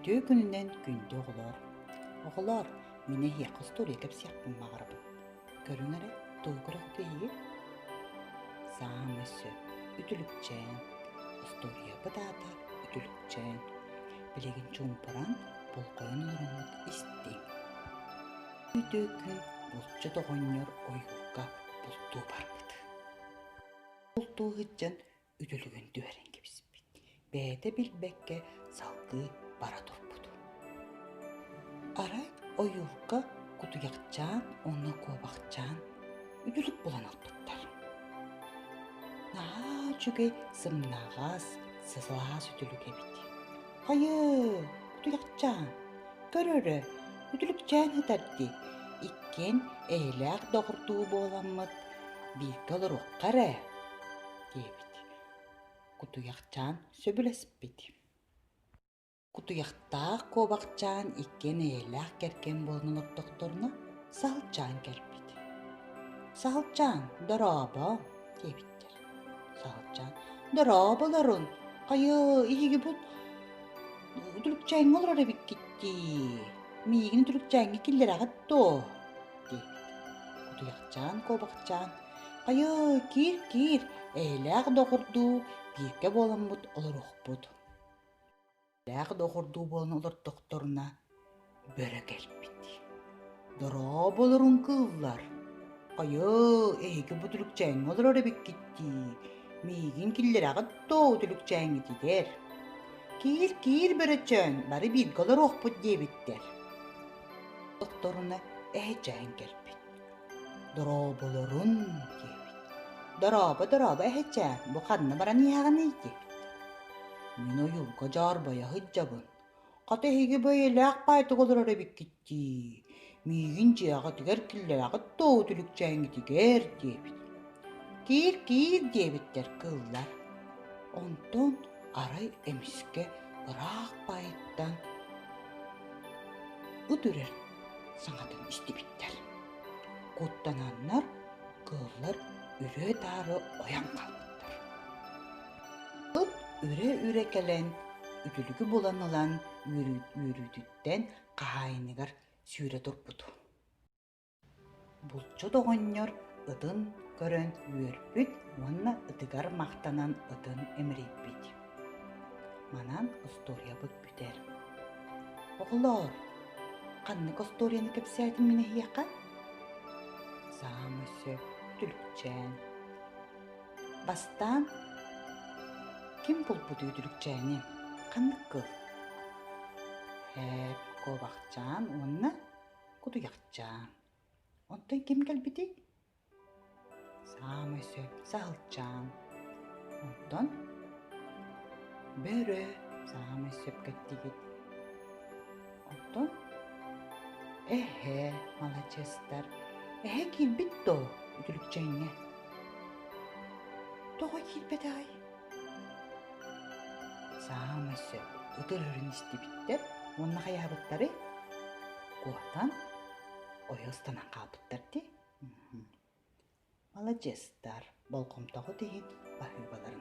Үтүө күнүнэн күндү оҕолоор! Оҕолоор, мин эһиэхэ остуоруйа кэпсиэхпин баҕарабын. Көрүҥ эрэ, тугу көрөххүт эһиги? Саамай сөп, үтүлүкчээн. Остуоруйабыт аата Үтүлүкчээн. Билигин чуумпуран, болҕойон олороммут истиҥ. Үтүө күн булчут оҕонньор ойуурга бултуу барбыт. Бултуу сылдьан үтүлүгүн түһэрэн кэбиспит, бэйэтэ билбэккэ салгыы бара турбут. Арай ойуурга кутуйахчаан уонна куобахчаан үтүлүк булан ылбыттар. Наһаа үчүгэй сымнаҕас, сылаас үтүлүк эбит. Хайыы, кутуйахчаан, көр эрэ, үтүлүкчээн сытар дии. Иккиэн эйэлээх доҕордуу буоламмыт бииргэ олоруохха эрэ диэбит. Кутуйахчаан сөбүлэспит. Кутуйахтаах куобахчаан иккиэн эйэлээх кэргэн буолан олордохторуна, Саһылчаан кэлбит. «Саһылчаан, дорообо!» диэбиттэр. Саһылчаан: «Дорооболорун! Хайа, эһиги бу Үтүлүкчээҥҥэ олорор эбиккит дии. Миигин Үтүлүкчээҥҥэ киллэрэҕит дуо?» диэбит. Кутуйахчаан, куобахчаан: «Хайа, киир-киир, эйэлээх доҕордуу бииргэ буоламмыт олоруохпут» Эйэлээх доҕордуу буолан олордохторуна, бөрө кэлбит. «Дорооболорун кыыллар, хайа, эһиги бу Түлүкчээҥҥэ олорор эбиккит дии, миигин киллэрэҕит дуо Түлүкчээҥҥитигэр?» «Киир-киир, бөрөчөөн, бары бииргэ олоруохпут» диэбиттэр. Олордохторуна эһэчээн кэлбит. «Дорооболорун» диэбит. «Дорообо, дорообо, эһэчээн, бу ханна баран иһэҕиний?» диэбит. «Мин ойуурга дьаарбайа сылдьабын. Хата эһиги бу эйэлээх баайтык олорор эбиккит дии. Миигин дьиэҕитигэр киллэрэҕит дуо үтүлүкчээҥҥитигэр?» диэбит. «Киир, киир» диэбиттэр кыыллар. Онтон арай эмискэ ыраах баайыттан ыт үрэр саҥатын истибиттэр. Куттананнар кыыллар үрүө-таары ойон хаалбыттар. Ыт үрэ-үрэ кэлэн, үтүлүгү булан ылан үөрүүтүттэн хаһаайыныгар сүүрэ турбут. Булчут оҕонньор ытын көрөн үөрбүт уонна ытыгар махтанан ытын имэрийбит. Манан остуоруйабыт бүтэр. Оҕолоор, ханнык остуоруйаны кэпсээтим мин эһиэхэ? Саамай сөп Түлүкчээн. Бастаан ким булбутуй Түлүкчээни? Ханнык кыл? Һээп, куобахчаан уонна кутуйахчаан. Онтон ким кэлбитий? Саамай сөп саһылчаан. Онтон бөрө саамай сөпкө эттигит. Онтон эһэ маладьыастар. Эһэ киирбит дуо үтүлүкчэҥҥэ? Тоҕо киирбэтэҕий? Саамай сөп ыт өлөрүн истибиттэр уонна хайаабыттарый? Куотан ойо ыстанан хаалбыттар дии. Маладьыастар, болҕомтоҕут иһин баһыыбаларыҥ.